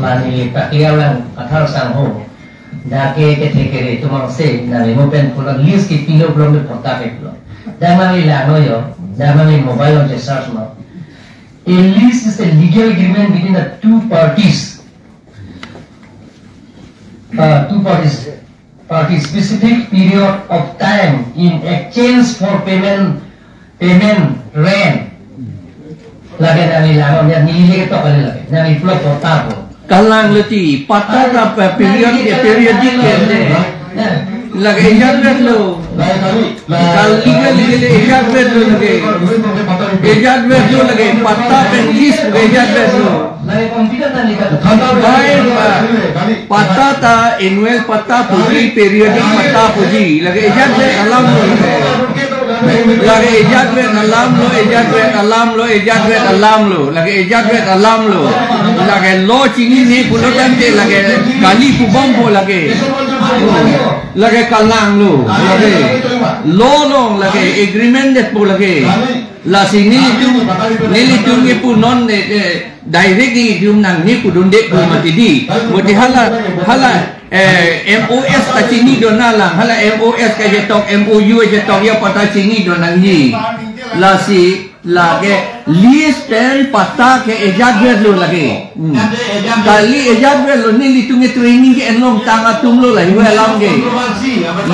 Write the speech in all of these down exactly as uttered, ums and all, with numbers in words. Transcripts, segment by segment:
Mane le paklia lang pathar sangho. Dak ke kethe kere atum angse, nangli mo pen pulo lease kepilo pulo me patta kepilo. Dak nangli langnon yo, dak nangli mobile along je search non. A lease is a legal agreement between the two parties. Uh, two parties. Party specific period of time in exchange for payment, payment rent. Lake nangli langnon ya, neli le ketok kali lake. Nangli pulo patta ko. Kalang lo ti, patta ta pa period ke, periodic ke ne. Lake ejat vet lo. Kali kali kali ejat vet lo lake. Ejat vet lo lake, patta pen lease ke ejat vet lo. Bai, pa-, patta ta annual patta puji, periodic patta puji. Lake ejat vet alam lo. Lake ejat vet alam lo, ejat vet alam lo, ejat vet alam lo. Lake ejat vet alam lo. Lake lo chinine pulo tangte lake kali pubompo lake. Lake kalang lo. Lake lo lo lake agreement det po lake. Lasi nelitum, nelitum ke punon, eh, eh, direct nelitum nangne pudunde pu mati di. Mati hala, hala, eh, M O S ta chinidun nanglang, hala M O S ketok, M O U ketok ya patta chinidun nangji. Lasi lake lease pen patta ke ejat vet lo lake. Hmm. Kali ejat vet lo, nelitum ke training ke-en longtang atum lo la, iwe alam ke.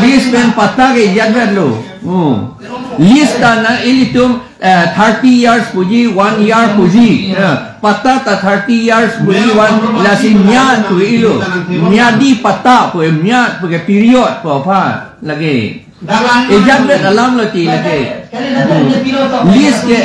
Lease pen patta ke ejat vet lo. Hmm. Lease ta na ilitum eh, thirty years puji, one year puji. Eh, patta ta thirty years puji, one, lasi myad pu ilo. Myadi patta pu, myad pu ke period pu aphan lake. Ejat vet alam lo ti lake. Hmm. Lease ke.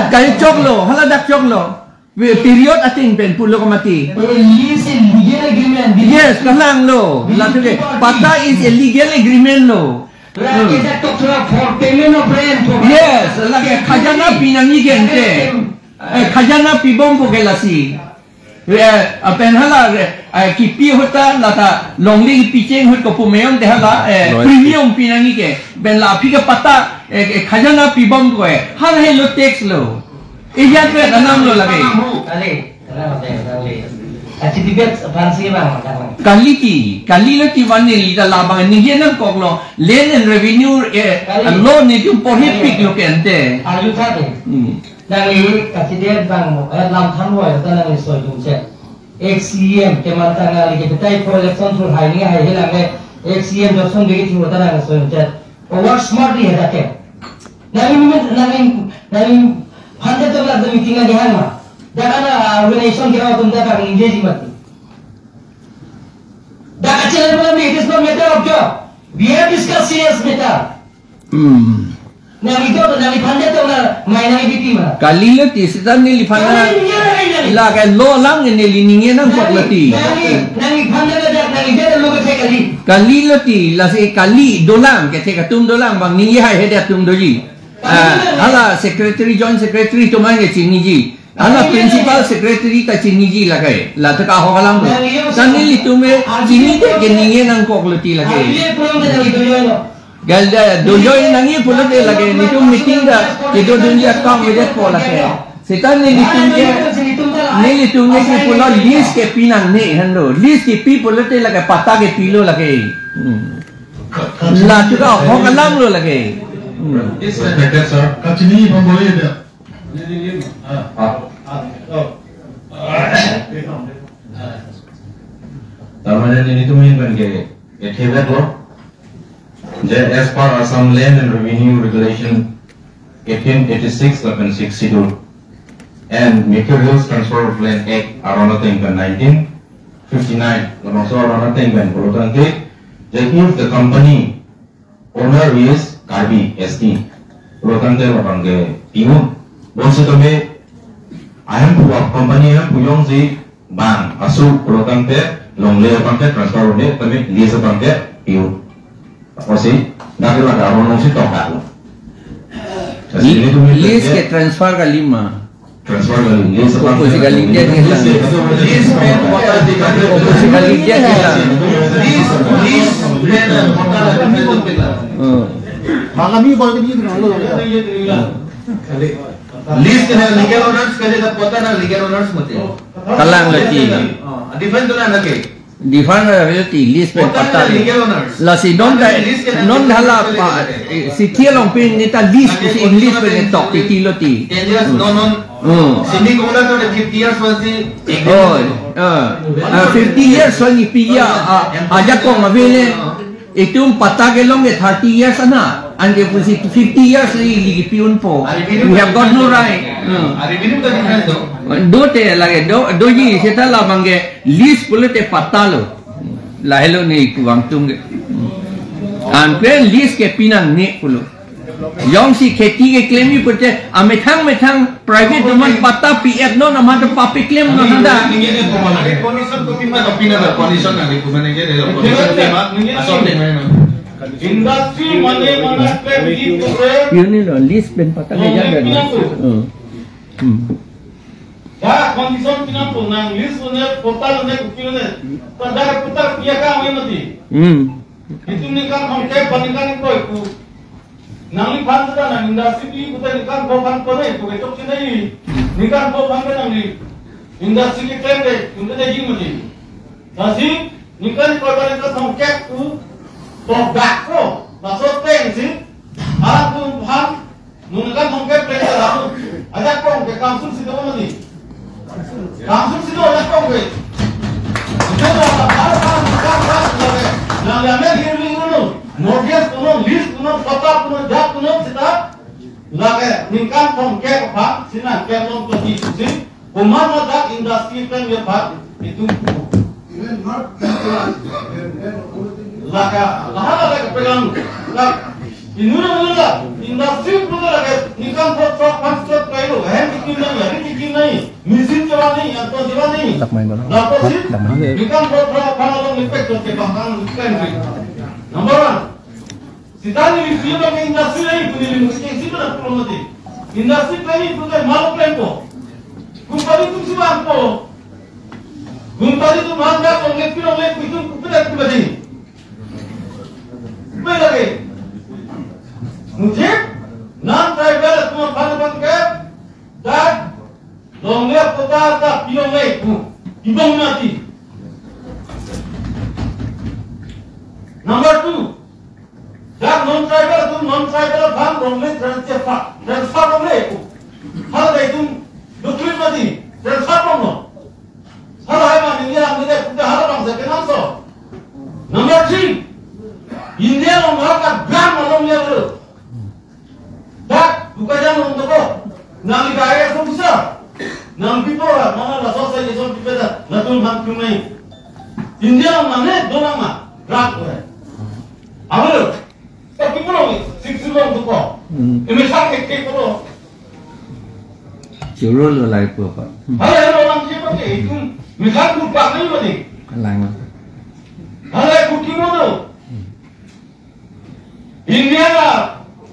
Kali choklo, hala dak choklo. Pe-, period ating pen pulo ke mati. Lease is legal agreement. Yes, kalang lo. Latum ke, patta is a legal agreement lo. Like, hmm, is that talks about for payment of rent, for Yes, lake khajana pinangji ke ante. Eh, khajana pibompo ke lasi. Eh, apen hala, eh, kipi ahut ta lata longle kipi cheng ahut ko pu me-om te hala, eh, Royalty. Premium pinangji ke. Pen la aphi ke patta, eh, eh, khajana pibompo ke. Hala helo tax lo. Ejat vet alam lo lake. Kali, kali, kali. Achi debate aphan si bang, bang. Kali ti, kali lo ti van neli ta labang ningje nangkoklo, Land and Revenue, eh, Kali. Law nelitum porhi Kali. Pik lo ke ante. Arju tha de. Hmm. Nangli kachide bang, eh, lam than hoi ta nangli soi jum che. Ex C E M, keman ta nangli ke betai po election thur hai ni hai he lang le, ex C E M Johnson Bey ke thur ta nangli soi jum che. Work smartly he dak ke. Nangli, nangli, nangli hundred of lakh meeting lagi hang ma. Dak ana, ah, organization ke atum dak ningjeji mati. Dak kachelai malam ni, it is not matter of job. We have discussed serious matter. Hmm. Nangli do, nangli phande to na, mai nangli bipi ma. Kali lo ti, seta neliphan na. Kali lo ti, nangli. Lake law alam ke neli ningje nangkok lo ti. Nangli, nangli phande na jak, nangli dia lo ke kali. Kali lo ti, lasi kali dolang, kethe atum dolang, bang ningje hai hede atum doji. Ah, hala secretary, joint secretary atum an ke chiniji. Hala principal secretary ta chiniji lake. Latum ke ahok alam lo. Ta nelitum ke chinide ke ningje nangkok lo ti lake. Gal da dojoi nangji pulote lake, nelitum meeting ta kedodunji akam vedet po lake. Seta nelitum ke, nelitum ke pulo lease kepi nangne henlo. Lease kepi pulote lake patta kepilo lake. Hmm. Latum ke ahok alam lo lake. Hmm. Respected sir, kachini pambole dia. Ah. Tar mane nelitum ahin pen ke, kethe vet lo. Je as per Assam Land and Revenue Regulation eighteen eighty-six lapen Sixth Schedule and Materials Transfer of Land Act aron ateng pen nineteen fifty-nine, labangso aron ateng pen pulo tangte, je if the company owner is Karbi S T, pulo tangte labang ke pi-un. Bonsitame ahemphu, company ahemphu jongsi bang asu pulo tangte longle abang ke transfer un-e, tame lease abang ke pi-un. Apotsi dak ke laga aron alongsi tokdak lo. Lease ke transfer kali ma. Transfer kali, lease abang ke. Opposite kali dia ni. Lease ke, opposite kali dia ni. Lease, lease, lease. Hmm. Bang kami kalau dia begitu, kalau Lease ke na legal owners, kali dak patta na legal owners mati. Kalang lagi. Oh, difference tu na lagi. Difference lagi, list pen patta. Lasi non da, non hala pa, eh, city along pen neta list pen English pen tok titi lo ti. Ten years, no, no. Hmm. Simi kona to fifty years was the Oh, ah, ah, fifty years lagi pi ya, ah, ajakong avele. Itum patta kelong ke thirty years ana, anke pusi fifty years lagi lagi pi unpo. We have got no right. Hmm. Ari bini bukan difference tu. Do te lagi, do, doji seta labang ke list pulo te patta lo. Lahelo ne iku wangtung ke. Anke list ke pinang ne pulo. Jongsi kheti keklem ji pute, amethang methang private doman patta pi-et non amat papi klem non ada. Condition kopi ma, kopi na condition na, kopi na condition tema, asal tema na. Industry mane mana klem ji pute. Yun ni lo, list pen patta ke jaga. Hmm. Hmm. Ja condition pinangpo, nang list lo ne, patta lo ne, kopi lo ne. Pada patta pi ya ka mai mati. Hmm. Itum ningkan hongke, ningkan iko iko. Nangliphan seta nang industry pi pute ningkan pho phan ko nai, pute chok chinai. Ningkan pho phan ke nangli industry keklem ke, pute dei jing mati. Lasi ningkan ko ba ningkan hongke ku, tok dak ko, laso teng si, arak tu phan, ningkan hongke plek ke lalu. Ajakong ke kamsur si do mati. Kamsur si do ajakong ke. Ito na, para, para, para, para, para, na, na, na, hirli uno. Mortgage kuno, lease kuno, patta kuno, jak kuno, seta. Lake, ningkan hongke aphan, si nangkelong to di si. Komat ma dak industry pen ya phan, itum. Lake, laha lake pelang, lake, inut inut la, industry pun lake, ningkan pho throk phan throk kailo, hem kikim nai, ari kikim nai, machine chevan nai, anto chevan nai. Dak main dulu. Lapusi, Dak main. Ningkan pho throk phan along impact to ke bahkan impact. Number one. Seta neli pi abang ke industry nai, itum neli musi kengsi pen pulo mati. Industry pen itum ke malo klempo. Company atum si vangpo. Company atum vang dak longle pi longle pi itum kopi dak pi mati. Pi lagi. Mujhe, non tribal atum aphan abang ke, dak longle patta ta pi longle pu, ibong mati. Number two, dak non tribal atum, non tribal aphan longle transfer, transfer longle pu. Hala dei itum document mati, transfer longlo. Hala hai mane ni ang ni dei, hala bang se kenang so. Number three, India along ha ka gram along le. Dak, Bokajan along toko. Nang ika I A S officer. Nang people, mana laso sa ison people da. Latum ham tum nai. India mane do nama. Rak ko hai. Abo lo. Tapi pulo ni, six along toko. Hmm. Ini sa ke ke pulo. Churu lo lai po pa. Hala lo lang je pa ke itum. Misal ku pa ni mani. Lang. Hala ku ki mo do. India,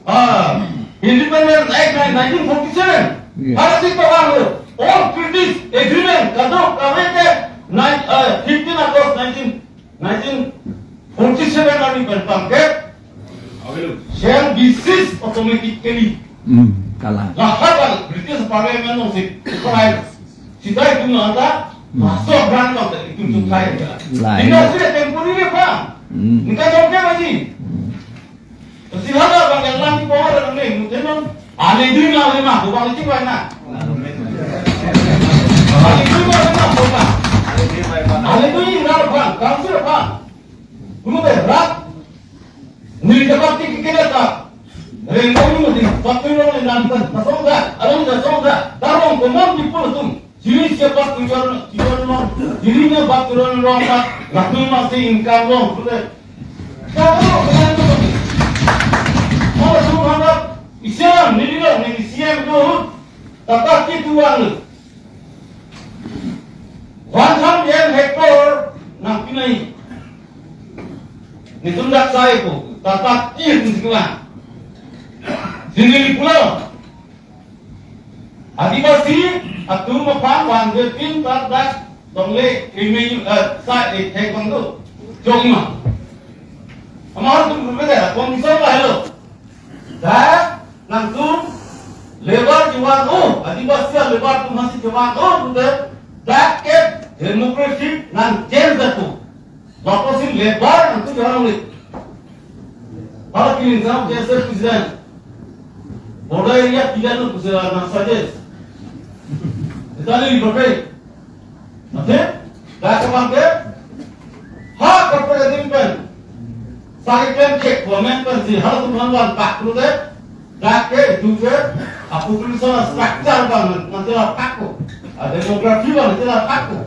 ah, Independence Act nineteen forty-seven. Yeah. Bharat si tovar lo, all treaties, agreement, kadokave ke, nine, ah, fifteen August nineteen, nineteen forty-seven arni pen pangke, shall be ceased automatically. Hmm, kalang. Lahakan British Parliament along si, Sita itum nang ta, hmm, masuk brand nang ta itum tum kai. Hmm. Lain. Industry temporary apa? Hmm. Ningkan jam ke lagi. Hmm. Sehingga bang yang lagi bawa dalam ni, mungkin non, ale dui na lima, dua bang itu kan na. Ale dui na lima, dua bang. Ale dui na lima, council apa? Dulu berat. Neli dapat tiket kita. Rengkong ni mesti, waktu orang yang nanti, pasong dah, alam dah, song dah, tarong common people atum. Jiri siapa tujuan, tujuan long, jirinya bak tujuan long, bak, laku masih income long, sudah. Kalau orang itu, kalau tu mana, isian, ni dia, ni isian tu, tata ki tuan. One hundred hectare nang pinai. Netum dak sai ko, tata ki tu sekolah. Sini pulau. Adivasi atum aphan van vetin dak dak dongle krimei, eh, sa, eh, thek bang do. Jong ma. Amar tum berbeda, kondisi lahelo. Dak nangtum labour chevan-o, Adivasi labour atum masi chevan-o, pute. Dak ke demography nang change datu. Lapusi labour nangkepi-ong nangji. Hala kilin sang K S A president. Border area pila nangpusi nang suggest. Ita ni pakai. Mate, dak abang ke, ha, corporate pen. Sai pen ke comment pensi halatum aphan vanpak pulote, dak ke itum ke, a population structure abang nangkela pak ko. A demography abang nangkela pak ko.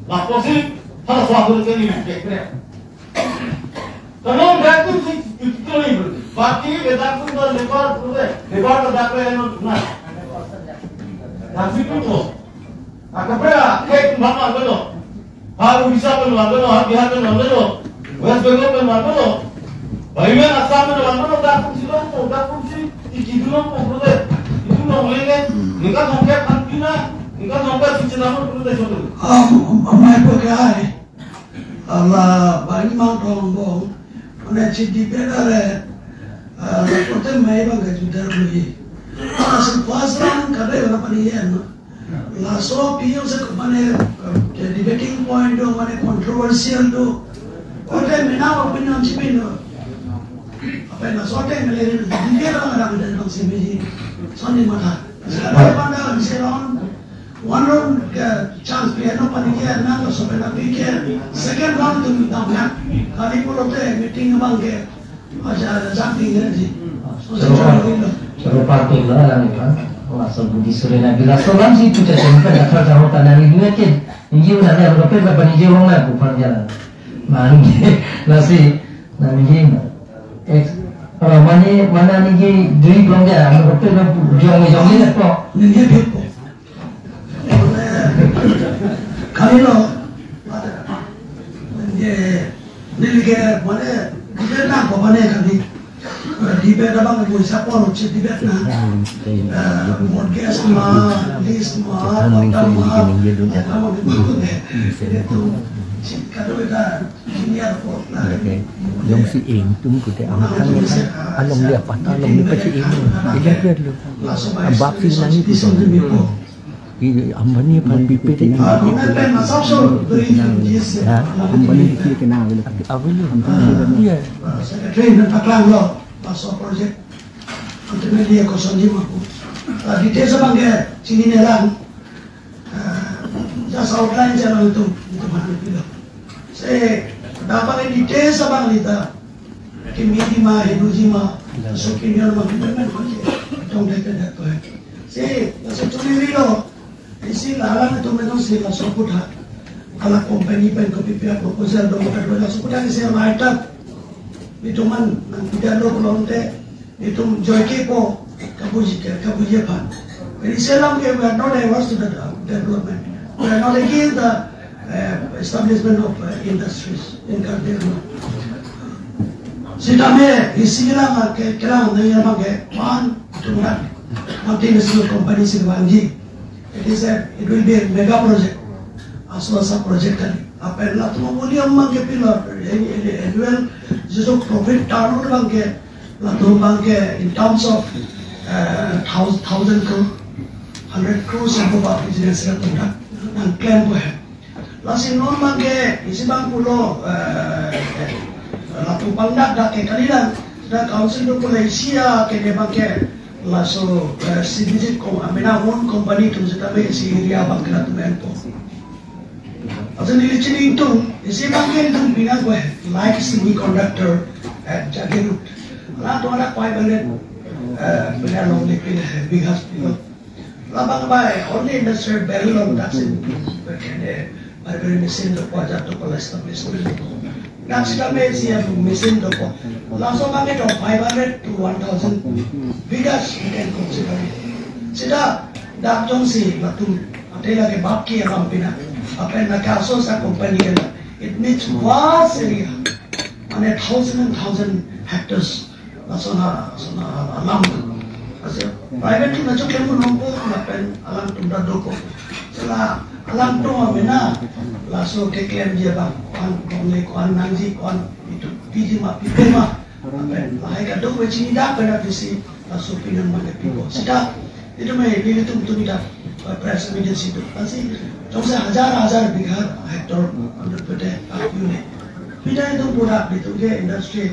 Lapusi, hala sa pulote ni ke kre. Kalau dak atum si, itu ni berarti. Baki ke dak atum dak labour pulote, labour dak ke eno na. Dak si ko. Akapra, ke atum aphan vanlo. Ha Odisha pen vanlo, ha Bihar pen vanlo, West Bengal pen vanlo. Bahkan Assam pen vanlo, dak atum si longpo, dak atum si tiki dun longpo pulote. Itum longle, ningkan songke aphan pina, ningkan songke si chenam pulote sotu. Ah, amai po kya hai? Ala bani mang tong bong, mane chidi pedale, ah, kote mai bang ke judar lui. Ah, so first round kade wala pani yen. Laso piyo se mane, eh, debating point do, mane controversial do. Kote mena opinion chipin do. Apa laso te mele ni dia bang ada ada bang simi. Soni mata. Sa pada pada si round One round, uh, chance pi eno panitia nang laso pen aphi ke. Second round atum dam ya. Kali pulote meeting abang ke. Aja aja something energy. So, so, so, so, so, party lo alam ipan. Wah, so budi sore na bila so lam si puja sempen athar jahor tanah ni dua ke. Inji na na rope na pani je hong na kupang jalan. Mani nasi na ni je na. Ex, oh, mani mana ni je dui belum dia. Rope na jong jong ni ko. Ni je ko. Kalilo. Ye, neli ke, mane, debate nangpo mane kali. Debate abang mo isa pon uchi debate na. Eh, mortgage ma, lease ma, patta ma, itu, si kado ita. Jongsi ingtung pute angkang along dia patta along dia pasti ing. Ilihat lo. Abab si nani pute. Ini Ambani aphan pipe te. Ha, Ambani ke kenal. Avelo. Iya. Secretary nangpaklang lo, laso project. Ultimately, ako sonji maku. Ah, details abang ke chinine lang. Ah, just outline saja lang itu, itu mana itu. Se, dapat details abang lita. Kimi di ma, Hindu ji ma, so kimi ma, kimi ma, tong dek dek to hai. Se, laso tuli rilo. Isi lalang atum atum si laso aphuthak. Ala company pen kopi pia proposal do mata do laso aphuthak isi write up. Itum an, an tidak lo pulote. Itum joike po, kabuji ke, kabuji aphan. When he said, "Okay, we are not averse to the de-, development. We are not against the, uh, establishment of, uh, industries in Karbi Anglong." Sitame, isi kelang ke, kelang na yang ke, one, two, one, multinational company si vangji. It is a, it will be a mega project. Aso asa project kali. Apa latum volume abang ke pilo, annual, jiso profit turnover abang ke, latum abang ke in terms of, uh, thousand, thousand crore, hundred crores above business latum nang claim ko hai. Lasi non abang ke, isi abang pulo, eh, lapu pangdak dak ke kalilang, da council do pulo isi a ke de abang ke, laso, eh, si visit ko, amena own company atum sitame isi area abang ke latum enpo. Aso neli chiningtung, isi abang ke ilitum pinang ko, like semiconductor at Jagiroad. Latum ada five hundred, eh, pinang long lepin, eh, bighas pilo. Labang bai, only industrial barrel along dak si, kene, barrel machine dopo ajat dopo la establishment. Dak sitame isi a machine dopo. Laso abang ke five hundred to one thousand bighas we can consider it. Sita, dak jongsi latum, ate lake bab ke alam pina. Apa yang lake aso asa company ke na. It needs vast area. Mane thousand and thousand hectares. Lason ha, lason ha, alam. Ase, private atum na chok klem nangpo, lapen alangtum ta dopo. Sela, alangtum amena, laso keklemji abang, ko-an longle, ko-an nangji, ko-an itum piji ma, pipe ma. Lapen, lahai kadokave chini dak pen isi, laso pinang mane pipo. Sita, itum e, nelitum tum dak. press media si do. Ansi jongsi hajar hajar bigha hectare hundred pete api ne. Pita itu product itu ke industry,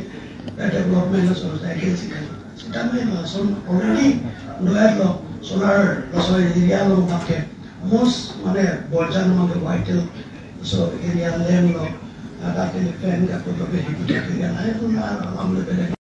eh, development lason against kan. Sitame lason already do-etlo solar laso area along pakai. Most mane Borjan among the vital, so area land lo. Ada ke fan ka kuto ke hitu area lain pun alam le beda.